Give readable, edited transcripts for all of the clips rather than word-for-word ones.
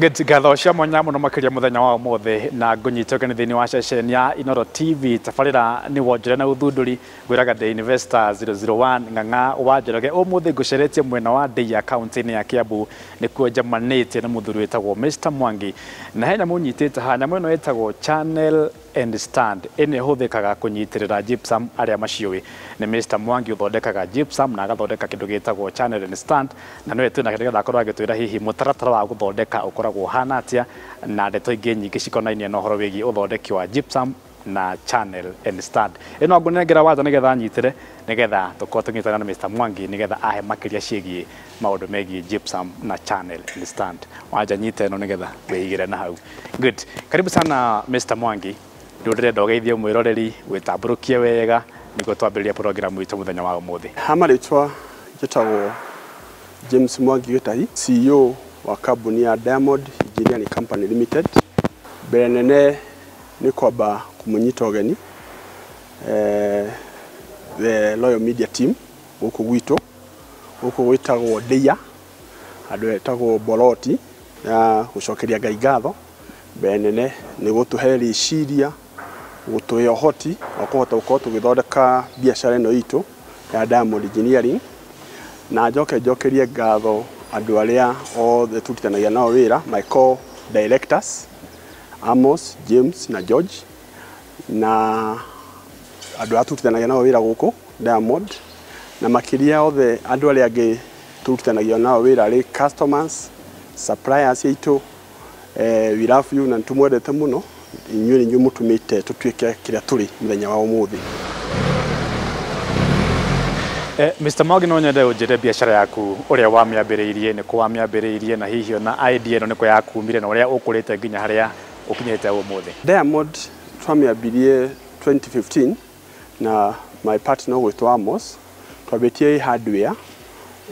Ngatho cia mwanya mũno makĩria mũthenya wa ũmũthĩ na ngũnyita ũgeni thĩinĩ wa ceceni ya Inooro TV. Tabarĩra nĩ wonjore na ũthundũri, ngwĩraga The Investor 001 Ng'ang'a wa Njoroge. Ũmũthĩ ngũceretie mwena wa Ndeiya kaunti-inĩ ya Kiambu, nĩkuo njamanĩtie na mũthuri wĩtagwo Mr Mwangi, na he nyamũ nyitĩte haha. Nyamũ ĩno ĩtagwo channel and stand, ĩno ĩhũthĩkaga kũnyitĩrĩra gypsum. Arĩa maciũĩ nĩ Mr Mwangi ũthondekaga gypsum na agathondeka kĩndũ gĩtagwo channel and stand, na nĩwe twĩnake nĩgetha akorwo agĩtwĩra hihi mũtaratara wa gũthondeka ũkoragwo ũhana atĩa na ndeto ingĩ nyingĩ cikonainie na ũhoro wĩgiĩ ũthondeki wa gypsum na channel and stand. Ĩno ngũnengera wanja nĩgetha anyitĩre, nĩgetha tũkorwo tũnyitana na Mr Mwangi nĩgetha ahe makĩria ciĩgiĩ maũndũ megiĩ gypsum na channel and stand. Wanja, nyite ĩno nĩgetha wĩigĩre na hau. Good, karibu sana Mr Mwangi. Ndio ndĩrenda ũgeithie mwĩroreri, wĩtambũrũkie wega nĩguo twambĩrĩria program itũ mũthenya wa ũmũthĩ. Ha marĩtwa njĩtagwo James Mwangi Gĩtahi, CEO wa kambuni ya Diamond Engineering Company Limited. Mbere nene nĩ kwamba kũmũnyita ũgeni the Loyal Media Team gũkũ gwitũ, gũkũ gwĩtagwo Ndeia, handũ hetagwo Boroti, ya gũcokeria Ngai ngatho mbere nene nĩ gũtũhe rĩciria, gũtũhe ũhoti wa kũhota gũkorwo tũgĩthondeka biacara ĩno itũ ya Diamond Engineering, na njoke njokerie ngatho andũ arĩa othe tũrutithanagia nao wĩra, my co-directors Amos, James na George, na andũ arĩa tũrutithanagia nao wĩra gũkũ Diamond, na makĩria othe andũ arĩa angĩ tũrutithanagia nao wĩra arĩ customers, suppliers aitũ, we love you na nĩtũmwendete mũno. Inyuĩ nĩ inyuĩ mũtũmĩte tũtuĩke kĩrĩa tũrĩ mũthenya wa ũmũthĩ. Mr Mwangi, no nyende ũnjĩre biacara yaku ũrĩa wamĩambĩrĩirie, nĩ kũ wamĩambĩrĩirie, na hihi ona idea ĩno nĩkũ yakumire, na ũrĩa ũkũrĩte nginya harĩa ũkinyĩte ũmũthĩ. Diamond twamĩambirie 2015 na my partner ũgwĩtwo Amos. Twambĩtie hardware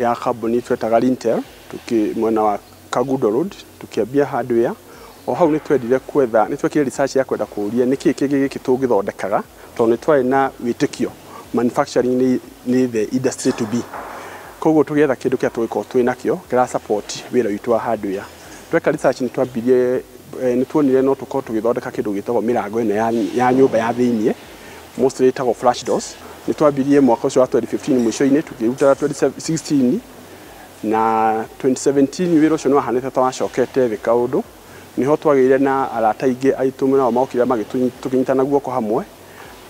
ya kambuni twetaga Lintel, tuki mwena wa Kagudo Road. Tukiambia hardware o hau nĩ twendire kwetha, nĩ twekire research ya kwenda kũũria nĩkĩ kĩngĩ gĩkĩ tũngĩthondekaga, tondũ nĩ twarĩ na wĩtĩkio manufacturing nĩ the industry to be. Koguo tũgĩetha kĩndũ kĩrĩa tũngĩkorwo twĩ nakĩo kĩra support wĩra witũ wa hardware. Tweka research nĩ twambirie, nĩ tuonire no tũkorwo tũgĩthondeka kĩndũ gĩtagwo mĩrango ĩno ya nyũmba ya thĩiniĩ, mostly ĩtagwo flush doors. Nĩ twambirie mwaka ũcio wa 2015 mũico-inĩ, tũkĩruta 2016 na 2017. Wĩra ũcio nĩ wahanĩte ta wacokete thĩ kaũndũ, nĩho twagĩire na arata aingĩ aitũ nao mokire tũkĩnyitana guoko hamwe,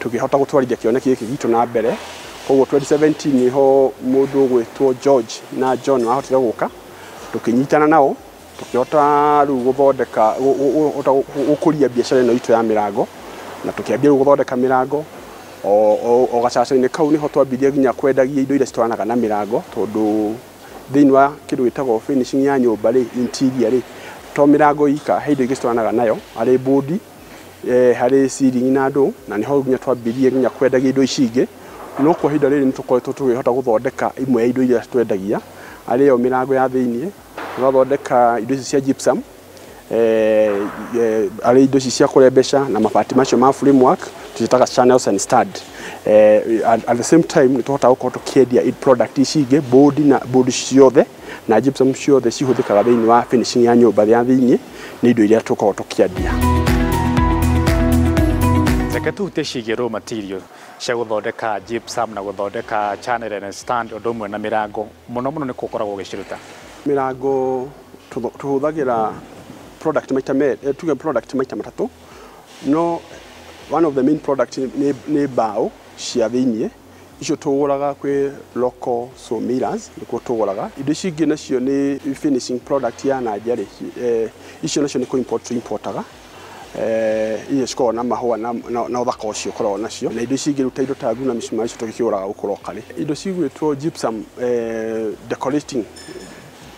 tũkĩhota gũtwarithia kĩoneki gĩkĩ gitũ na mbere. Koguo 2017 nĩho mũndũ ũgwĩtwo George na John mahotire gũka, tũkĩnyitana nao, tũkĩhota rĩu gũthondeka, gũkũria biacara ĩno itũ ya mĩrango, na tũkĩambia rĩu gũthondeka mĩrango o gacaca-inĩ kau. Nĩho twambirie nginya kwendagia indo iria citwaranaga na mĩrango, tondũ thĩinĩ wa kĩndũ gĩtagwo finishing ya nyũmba rĩ, interior rĩ, to mĩrango ika, he indo ingĩ citwaranaga nayo, harĩ board, harĩ ceiling na ndũ, na nĩho nginya twambirie nginya kwendagia indo ici ingĩ. No kwa ihinda rĩrĩ nĩ tũkoretwo tũkĩhota gũthondeka imwe ya indo iria twendagia, arĩ yo mĩrango ya thĩiniĩ, tũgathondeka indo ici cia gypsum, arĩ indo ici cia kũrembesha na mabati macio ma framework tũciĩtaga channels and stud. At the same time nĩ tũhotaga gũkorwo tũkĩendia product ici ingĩ, board na board ciothe na gypsum ciothe cihũthĩkaga thĩinĩ wa finishing ya nyũmba ya thĩiniĩ, nĩ indo iria tũkoragwo tũkĩendia. Reke tũhutie ciĩgiĩ raw material cia gũthondeka gypsum na gũthondeka channel and stand ũndũ ũmwe na mĩrango. Mũno mũno nĩ kũ ũkoragwo ũgĩciruta? Mĩrango tũhũthagĩra product maita merĩ, tuge product maita matatũ, no one of the main product nĩ mbaũ cia thĩiniĩ. Icio tũgũraga kwĩ local sawmillers, nĩkuo tũgũraga. Indo ici ingĩ nacio nĩ finishing product ya na nja rĩ, icio nacio nĩ kũ import tũ importaga, iria cikoragwo na mahũa na ũthaka ũcio ũkoragwo nacio. Na indo ici ingĩ rĩu ta indo ta glue na mĩcumarĩ, icio tũgĩkĩgũraga gũkũ locally. Indo cigwĩtwo gypsum, decorating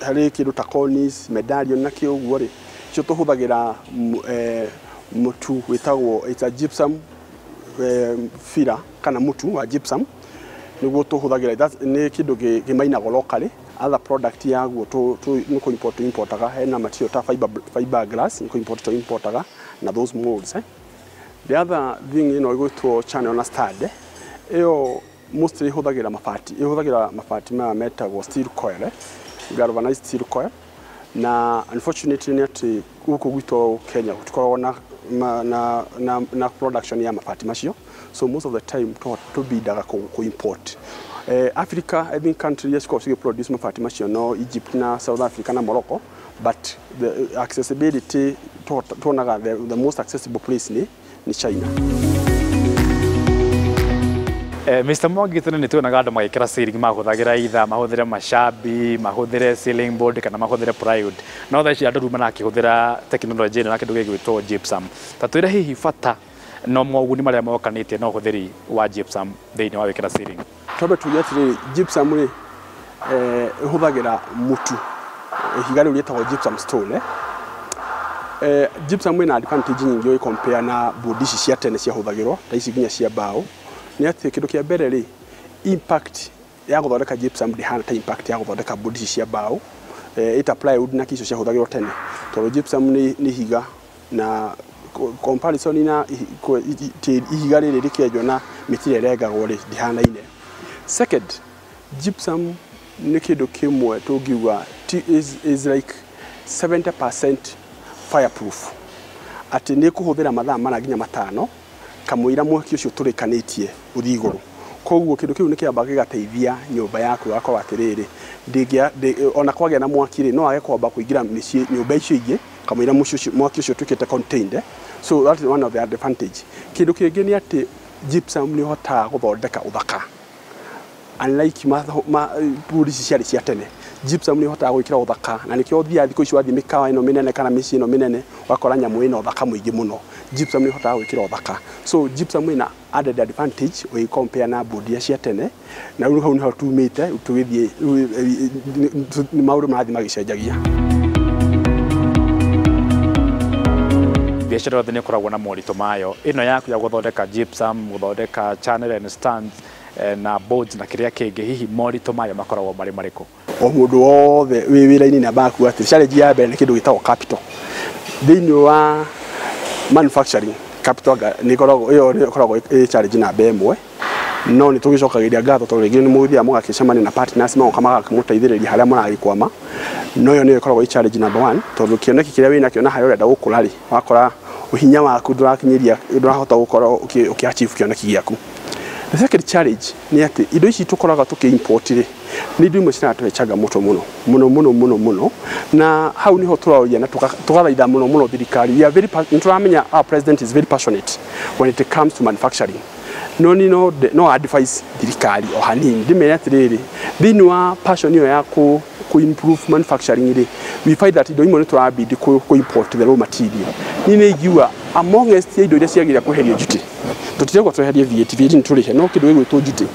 harĩ kĩndũ ta cornice, medallion na kĩ ũguo rĩ, icio tũhũthagĩra mũtu wĩtagwo, it's a gypsum filler kana mũtu wa gypsum nĩguo tũhũthagĩra. Nĩ kĩndũ kĩmainagwo locally. Other product yaguo nĩ kũ import importaga, hena material ta fiber glass, nĩ kũ import tũ importaga na those molds. The other thing ĩno ĩgwĩtwo channel na stud, ĩyo mostly ĩhũthagĩra mabati, ĩhũthagĩra mabati maya metagwo steel coil, galvanized steel coil. Na unfortunately nĩ atĩ gũkũ gwitũ Kenya gũtikoragwo na production ya mabati macio, so most of the time tũbindaga kũ import. Africa, I think country iria cikoragwo cigĩ produce mabati macio no Egypt na South Africa na Morocco, but the accessibility tuonaga the most accessible place ni China. Mr. Mwangi, tene nĩ tuonaga andũ magĩkĩra ceiling mahũthagĩra either mahũthĩre macabi, mahũthĩre ceiling board kana mahũthĩre plywood, no thaa ici andũ rĩu marakĩhũthĩra tekinoronjĩ ĩno na kĩndũ gĩgwĩtwo gypsum. Ta twĩre hihi bata no moguni marĩa mokanĩtie na ũhũthĩri wa gypsum thĩinĩ wa gwĩkĩra ceiling. Twambe tuge atĩrĩrĩ, gypsum rĩ, ĩhũthagĩra mũtu, ihiga rĩu rĩtagwo gypsum stone. Gypsum ĩna advantage nyingĩ ũgĩ compare na board ici cia tene ciahũthagĩrwo ta ici nginya cia mbaũ. Nĩ atĩ kĩndũ kĩa mbere rĩ, impact ya gũthondeka gypsum ndĩhana ta impact ya gũthondeka board ici cia mbaũ, ita plywood na icio ciahũthagĩrwo tene, tondũ gypsum nĩ ihiga na comparison na ihiga rĩrĩ rĩkĩenjwo na mĩtĩ ĩrĩa ĩrengagwo rĩ, ndĩhanaine. Second, gypsum nĩ kĩndũ kĩmwe tũngiuga is like 70% fireproof, atĩ nĩ kũhũthĩra mathaa 4 nginya 5 kamũira mwaki ũcio tũrĩkanĩtie ũthiĩ igũrũ. Koguo kĩndũ kĩu nĩ kĩamba gĩgateithia nyũmba yaku ĩgakorwo atĩrĩrĩ, ona kwagĩa na mwaki rĩ, no wage kwamba kũingĩra mĩciĩ nyũmba icio ingĩ kamũira mwaki ũcio ũtuĩkĩte contained. So that is one of the advantage. Kĩndũ kĩngĩ nĩ atĩ gypsum nĩ ũhotaga gũthondeka ũthaka, unlike board ici ciarĩ cia tene. Gypsum nĩ ũhotaga gwĩkĩra ũthaka, na nĩkĩo ũthiaga thikũ ici wathiĩ mĩkawa ĩno mĩnene kana mĩciĩ ĩno mĩnene, ũgakora nyamũ ĩna ũthaka mũingĩ mũno. Gypsum nĩ ũhotaga gwĩkĩra ũthaka, so gypsum ĩna added advantage ũgĩ compare na board iria cia tene. Na rĩu hau nĩho tumĩte tũgĩthiĩ, maũndũ marathiĩ magĩcenjagia. Biacara yothe nĩ ĩkoragwo na moritũ mayo. Ĩno yaku ya gũthondeka gypsum, gũthondeka channel and stands, na boards na kĩrĩa kĩngĩ, hihi moritũ mayo makoragwo marĩ marĩkũ? O mũndũ wothe wĩ wĩra-inĩ nĩ ambaga kuga atĩ challenge ya mbere nĩ kĩndũ gĩtagwo capital. Thĩinĩ wa manufacturing, capital nĩ ĩkoragwo ĩyo nĩ ĩkoragwo ĩ challenge namba ĩmwe, no nĩ tũgĩcokagĩria ngatho tondũ rĩngĩ nĩ mũthiaga mũgakĩcemania na partners magoka magakĩmũteithĩrĩria harĩa mũragĩkwama. No ĩyo nĩyo ĩkoragwo ĩ challenge number 1, tondũ kĩoneki kĩrĩa wĩnakĩo na harĩa ũrenda gũkũra rĩ, wakora ũhinya waku ndũrakinyĩria, ndũrahota gũkorwo ũkĩ achieve kĩoneki gĩaku. The second challenge nĩ atĩ indo ici tũkoraga tũkĩ import rĩ, nĩ indo imwe ciratũhe changamoto mũno mũno mũno mũno mũno, na hau niho tũroria na tũgathaitha mũno mũno thirikari. We are very nĩ tũramenya our president is very passionate when it comes to manufacturing, no ni no advice thirikari o hanini ndĩmere atĩrĩrĩ, thĩinĩ wa passion ĩyo ya ku improve manufacturing rĩ, we find that indo imwe nĩ tũrabidi ku import the raw material. Niĩ nĩ ingiuga amongst ya indo iria ciagĩrĩire kweherio duty, tũtirauga tweherie VAT, VAT nĩ tũrĩhe, no kĩndũ gĩgwĩtwo duty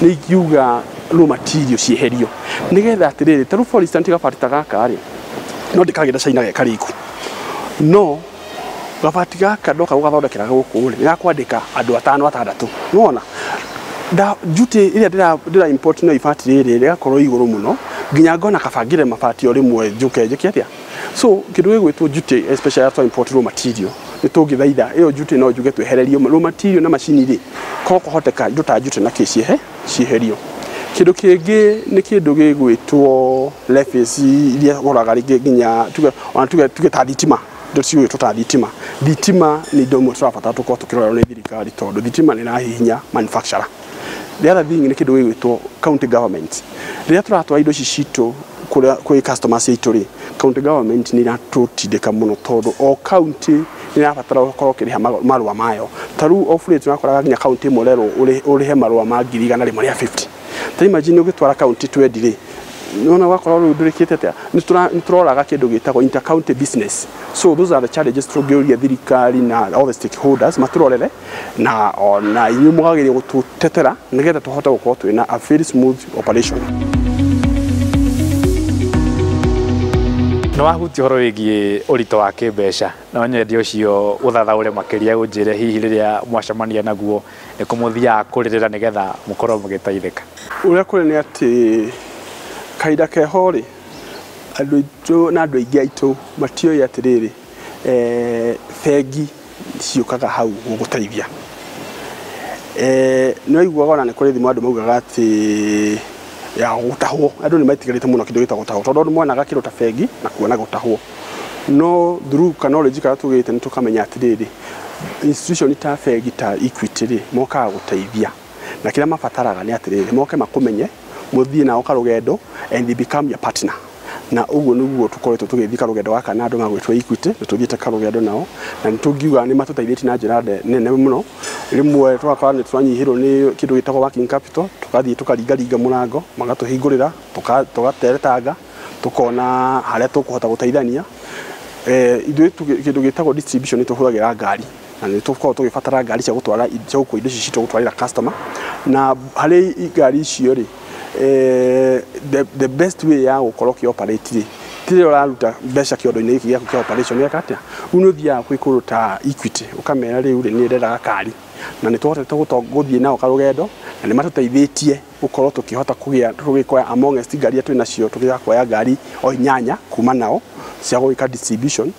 nĩ ingiuga raw material cieherio, nĩgetha atĩrĩrĩ, ta rĩu for instance gabati ta gaka rĩ, no ndĩkagĩra China ge karĩku, no gabati gaka ndoka gũgathondekera gũkũ rĩ, nĩgakwandĩka andũ 5 6. Nĩwona duty ĩrĩa ndĩra import no ibati rĩrĩ rĩgakorwo igũrũ mũno nginya ngona kabangire mabati o rĩmwe njũke njĩke atĩa. So kĩndũ gĩgwĩtwo duty, especially after import raw material, nĩ tũngĩthaitha ĩyo duty no njuge twehererio raw material na macini rĩ, korwo kũhoteka indo ta duty na kĩ cieherio. Kĩndũ kĩngĩ nĩ kĩndũ gĩgwĩtwo levies iria ũgoraga rĩngĩ nginya tuge, ona tuge ta thitima, indo cigwĩtwo ta thitima. Thitima nĩ indo imwe tũrabatara tũkorwo tũkĩrorerwo nĩ thirikari, tondũ thitima nĩ ĩrahihinya manufacturer. The other thing nĩ kĩndũ gĩgwĩtwo county government. Rĩrĩa tũratwara indo ici citũ kũrĩa kwĩ customers aitũ rĩ, county government nĩ iratũtindĩka mũno, tondũ o county nĩ ĩrabatara gũkorwo ũkĩrĩha marũa mayo. Ta rĩu off late ũrakoraga nginya county ĩmwe ũrerwo ũrĩhe marũa ma ngiri igana rĩmwe rĩa 50. Ta imagine ũgĩtwara county 20 rĩ, nĩwona ũgakorwo rĩu ndũrĩkĩte atĩa? Nĩ tũroraga kĩndũ gĩtagwo inter-county business. So those are the challenges tũngĩũria thirikari na all the stakeholders matũrorere, na ona inyuĩ mũgageria gũtũtetera nĩgetha tũhote gũkorwo twĩna a very smooth operation. Nĩ wahutia ũhoro wĩgiĩ ũritũ wa kĩmbeca, no nyende ũcio ũthathaũre makĩria, ũnjĩre hihi rĩrĩa mwacemania naguo nĩ kũ mũthiaga kũrĩrĩra nĩgetha mũkorwo mũgĩteithĩka. Ũrĩa kũrĩ nĩ atĩ kahinda keho rĩ, andũ aitũ na andũ aingĩ aitũ matiũĩ atĩrĩrĩ, bengi ciũkaga hau gũgũteithia. Nĩ waiguaga ona nĩ kũrĩ thimũ andũ maugaga atĩ Ya gũtahwo, andũ nĩ metigarĩte mũno kĩndũ gĩtagwo gũtahwo, tondũ andũ monaga kĩndũ ta bengi na kuona gũtahwo. No through knowledge karĩa tũgĩte, nĩ tũkamenya atĩrĩrĩ, institution ta bengi ta Equity rĩ, mokaga gũteithia, na kĩrĩa mabataraga nĩ atĩrĩrĩ, moke makũmenye, mũthiĩ nao karũgendo and they become your partner. Na ũguo nĩguo tũkoretwo tũgĩthiĩ karũgendo gaka na andũ magwĩtwo Equity, na tũthiĩte karũgendo nao, na nĩ tũngiuga nĩ matũteithĩtie na njĩra nene mũno. Rĩmwe tũgakora nĩ twanyihĩrwo nĩ kĩndũ gĩtagwo working capital, tũgathiĩ tũkaringaringa mũrango, magatũhingũrĩra, tũgateretanga, tũkona harĩa tũkũhota gũteithania. Ithuĩ kĩndũ gĩtagwo distribution nĩ tũhũthagĩra ngari, na nĩ tũkoragwo tũgĩbatara ngari cia gũtwara, cia gũkua indo ici citũ gũtwarĩra customer. Na harĩ ngari icio rĩ, the best way ya gũkorwo ũkĩ operate rĩ, ti rĩrĩa ũraruta mbeca kĩondo-inĩ gĩkĩ gĩaku kĩa operation ĩka atĩa. Rĩu nĩ ũthiaga kwĩ kũndũ ta Equity, ũkamera rĩu rĩ, nĩ ndĩrenda gakari, na nĩ tũhotete gũthiĩ nao karũgendo, na nĩ matũteithĩtie gũkorwo tũkĩhota kũgĩa tũgĩkoya amongst ngari iria twĩ nacio, tũgĩkoya ngari o 8 kuma nao cia gwĩka distribution.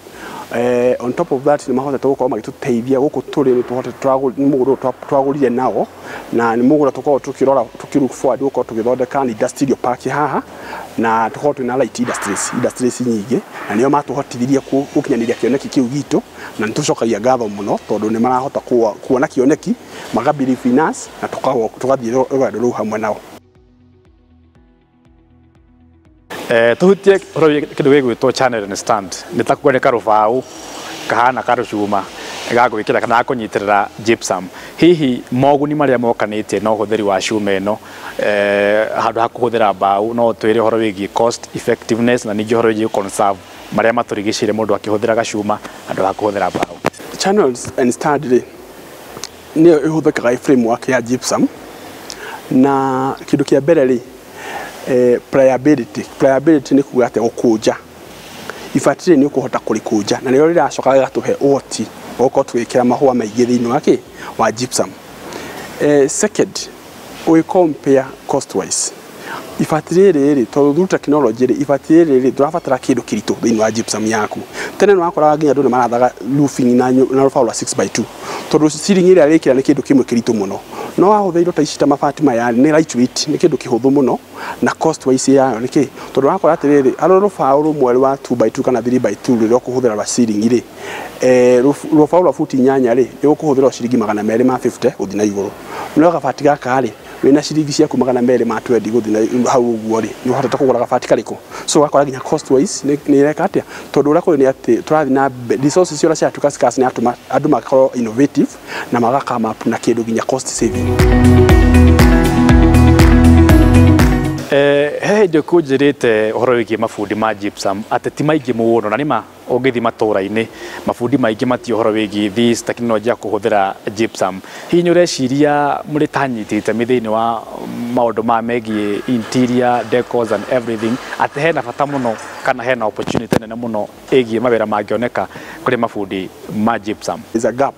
On top of that, nĩ mahotete gũkorwo magĩtũteithia gũkũ tũrĩ, nĩ tũhotete nĩ mũgũnda ũyũ twagũrire nao, na nĩ mũgũnda tũkoragwo tũkĩrora, tũkĩ look forward gũkorwo tũgĩthondeka an industrial park haha, na tũkorwo twĩna light industries nyingĩ, na nĩo matũhotithirie gũkinyanĩria kĩoneki kĩu gitũ. Na nĩ tũcokagia ngatho mũno, tondũ nĩ marahota kuona kĩoneki, maka believe in us, na tũgathiĩ rũgendo rũu hamwe nao. Tuhutie ũhoro wĩgiĩ kĩndũ gĩgwĩtwo channel and stand. Nĩ ta kuga nĩ karũbaũ kahana karũcuma ga gwĩkĩra kana ga kũnyitĩrĩra gypsum. Hihi moguni marĩa mokanĩtie na ũhũthĩri wa cuma ĩno, handũ ha kũhũthĩra mbaũ, no ũtwĩre ũhoro wĩgiĩ cost effectiveness na ningĩ ũhoro wĩgiĩ conserve marĩa matũrigicĩirie mũndũ akĩhũthĩra gacuma handũ ha kũhũthĩra mbaũ? Channels and stand rĩ, nĩyo ĩhũthĩkaga ĩ framework ya gypsum. Na kĩndũ kĩa mbere rĩ, pliability. Pliability nĩ kuga atĩ gũkũnja ibati rĩ, nĩ ũkũhota kũrĩkũnja, na nĩrĩo rĩracoka rĩgatũhe ũhoti wa gũkorwo tũgĩkĩra mahũa maingĩ thĩinĩ wa kĩ wa gypsum. Second, ũgĩ compare cost wise, ibati rĩrĩ rĩ, tondũ through technology rĩ, ibati rĩrĩ rĩ, ndũrabatara kĩndũ kĩritũ thĩinĩ wa gypsum yaku. Tene nĩ wakoraga nginya andũ nĩ marathaga roofing na rũbaũ rwa 6x2, tondũ ceiling ĩrĩa rĩkĩra nĩ kĩndũ kĩmwe kĩritũ mũno. No wahũthĩra indo ta ici ta mabati maya, nĩ lightweight, nĩ kĩndũ kĩhũthũ mũno, na cost wise yayo nĩ kĩ, tondũ wakora atĩrĩrĩ, arĩ rũbaũ rũmwe rwa 2x2 kana 3x2 rĩrĩa ũkũhũthĩra rwa ceiling rĩ, rũbaũ rwa buti 8 rĩ, nĩ ũkũhũthĩra ciringi 250 gũthiĩ na igũrũ. No gabati gaka rĩ, wĩna ciringi ciaku 220 gũthiĩ na hau ũguo rĩ, nĩ ũhotete kũgũra gabati karĩkũ. So ũgakora nginya cost wise nĩ ĩreka atĩa, tondũ ũrĩa kũrĩ nĩ atĩ tũrathiĩ na mbere, resources ũrĩa ciratuĩka scarce, nĩ atũma andũ makorwo innovative na maga come up na kĩndũ nginya cost saving. He hĩndĩ ũkũnjĩrĩte ũhoro wĩgiĩ mabundi ma gypsum atĩ ti maingĩ mũno, na nĩma ũngĩthiĩ matũra-inĩ mabundi maingĩ mati ũhoro wĩgiĩ this technology ya kũhũthĩra gypsum. Hihi nĩ ũreciria mũrĩ ta anyiti itemi thĩinĩ wa maũndũ ma megiĩ interior decors and everything, atĩ hena bata mũno kana hena opportunity nene mũno ĩgiĩ mawĩra mangĩoneka kũrĩ mabundi ma gypsum? Is a gap,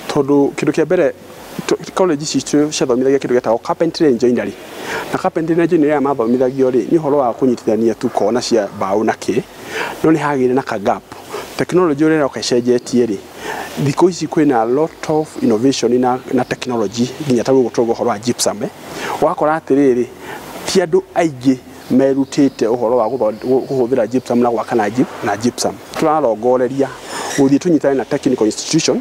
tondũ kĩndũ kĩa mbere, college ici ciathomithagia kĩndũ gĩtagwo carpentry and joinery. Na carpentry and joinery aya mathomithagio rĩ, nĩ ũhoro wa kũnyitithania tu kona cia mbaũ na kĩ, no nĩ hagĩire na ka gap. Technology ũrĩa ĩroka ĩcenjetie rĩ, thikũ ici kwĩna a lot of innovation na technology, nginya ta gũgũ tũrauga ũhoro wa gypsum. Ũgakora atĩrĩrĩ, ti andũ aingĩ merutĩte ũhoro wa kũhũthĩra gypsum na gwaka na gypsum. Tũrarongoreria gũthiĩ tũnyitane na technical institution,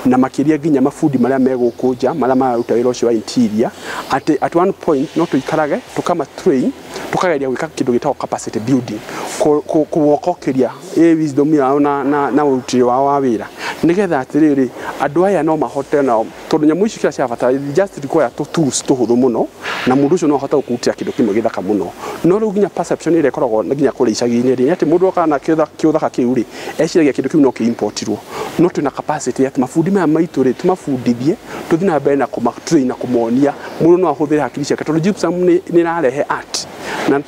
na makĩria nginya mabundi marĩa me gũkũ nja, marĩa mararuta wĩra ũcio wa interior, atĩ at one point no tũikarage tũkama train, tũkageria gwĩka kĩndũ gĩtagwo capacity building, kũwokokeria wisdom yao na ũrutĩri wao wa wĩra, nĩgetha atĩrĩrĩ, andũ aya no mahote nao, tondũ nyamũ ici kĩrĩa ciabatara just require tũ tools tũhũthũ mũno, na mũndũ ũcio no ahote gũkũrutĩra kĩndũ kĩmwe gĩthaka mũno. No rĩu nginya perception ĩrĩa ĩkoragwo nginya kũrĩa icagi-inĩ rĩ, nĩ atĩ mũndũ okaga na kĩũthaka kĩu rĩ, eciragia kĩndũ kĩu no kĩ-importirwo. No twĩna capacity atĩ mabundi maya maitũ rĩ, tũmabundithie, tũthiĩ na mbere na kũma-train na kũmonia mũndũ no ahũthĩre hakiri ciake, tondũ gypsum nĩ ĩrarehe art. Na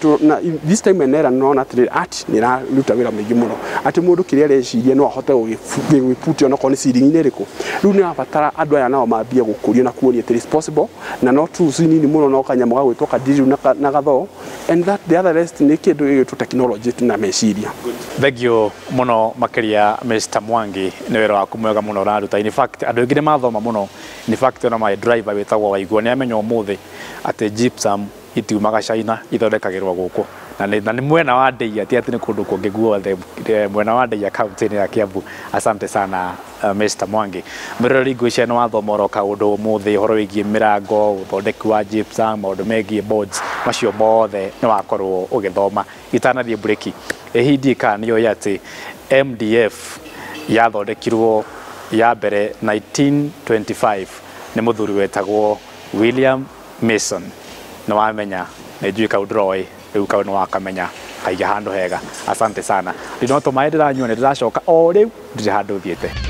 this time and era nĩrona atĩrĩrĩ, art nĩ ĩraruta wĩra mũingĩ mũno, atĩ mũndũ kĩrĩa areciria no ahote gũgĩputia onokorwo nĩ ceiling-inĩ ĩrĩkũ. Rĩu nĩ ũrabatara andũ aya nao mambie gũkũrio na kuonia atĩ it's possible, na no tools nini mũno, no kanyamũ gagwĩtwo kadiriu na gathoo, and that the other rest nĩ kĩndũ gĩgwĩtwo technology na meciria. Thank you mũno makĩria Mr. Mwangi, nĩ wĩra waku mwega mũno ũraruta. In fact, andũ aingĩ nĩ mathoma mũno. In fact, ona my driver wĩtagwo Waigua nĩ amenya ũmũthĩ atĩ gypsum Itiumaga China, ithondekagĩrwo gũkũ na nĩ mwena wa Ndeia, ti atĩ nĩ kũndũ kũngĩ guothe, mwena wa Ndeia kaunti-inĩ ya Kiambu. Asante sana Mr. Mwangi. Mwĩroreri, ngwĩciria nĩ wathoma oro kaũndũ ũmũthĩ ũhoro wĩgiĩ mĩrango, ũthondeki wa gypsum, maũndũ megiĩ boards, macio mothe nĩ wakorwo ũgĩthoma. Itanathiĩ breki, ĩ hihi ndiĩ kana nĩ ũĩ atĩ MDF yathondekirwo ya mbere 1925 nĩ mũthuri wetagwo William Mason? Nĩ wamenya, nĩ njũĩ kau ndũroĩ, rĩu kau nĩ wakamenya, kaiga handũ hega. Asante sana. Rĩu no tũmaĩ ndĩranyua, nĩ ndĩracoka o rĩu, ndirĩ handũ thiĩte.